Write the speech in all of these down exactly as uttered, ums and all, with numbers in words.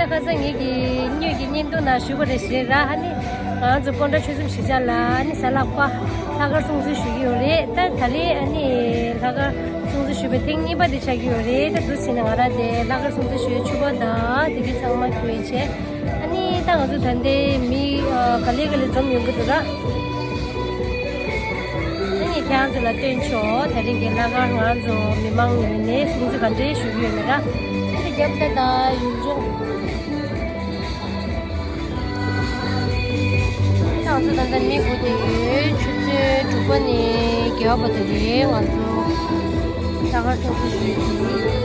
ཁ་སང་ངེད་ཀྱི་སྨྱོས་ཀྱི་བརྙན་ཐུང་ནང་ཞུས་པ་རེད་ཟེར་ར། ཨ་ནི་ང་ཚོ་སྤོན་ཊ་ཆོལ་གསུམ་གཞིས་ཆགས་ལ་ཨ་ནི་གཟའ་ལྷག་པ་ལྷག་དཀར་སྲུང་བརྩི་ཞུ་གི་ཡོད་རེད། ད་ད་ལན་ཨ་ནི་ལྷག་དཀར་སྲུང་བརྩི་ཞུ་བའི་ཐེངས་གཉིས་པ་དེ་ཆགས་ཀྱི་ཡོད་རེད། ད་འདུག་ཟེར་ན་ང་རང་དེ་ལྷག་དཀར་སྲུང་བརྩི་ཞུ་བའི་ཕྱུ་པ་དང་དེ་གའི་ཚང་མ་ཁྱོད་ཡིན་བྱས། ཨ་ནི་ད་ང་ཚོ་ད་ལྟའི་མི་ཨ་ག་ལེ་ག་ལེ་འཛོམས་ཡོང་གི་འདུག་ར། ཨ་ནི་ཁྱེད་རང་ཚོ་ལ་སྟོན་ཆོག་ད་རིང་གི་ལྷག་དཀར་ང་ཚོ་མི་མང་ངོས་ནས་སྲུང་བརྩི་ག་འདྲས་ཞུ་གི་ཡོད་མེད་ར། ཨ་ནི་རྒྱབ་ད་ད་ཡུལ་ལྗོངས། ང་ཚོ་ད་ལྟ་མི་སྒུག་བསྡད་ཡོད། ཆུ་ཚོད་དྲུག་པ་ནས་བརྒྱད་པ་བར་དུ་རེད། ང་ཚོ་ལྷག་དཀར་ཚོགས་འདུ་ཞུས་ཡོད།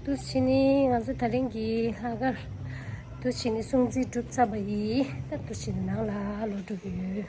འདུག་བྱས་ནས་ང་ཚོ་ད་རིང་གི་ལྷག་དཀར་འདུག་བྱས་ནས་སྲུང་བརྩི་གྲུབ་ཚར་བ་ཡིན། ད་འདུག་བྱས་ནས་ནང་ལ་ལོག་འགྲོ་གི་ཡོད།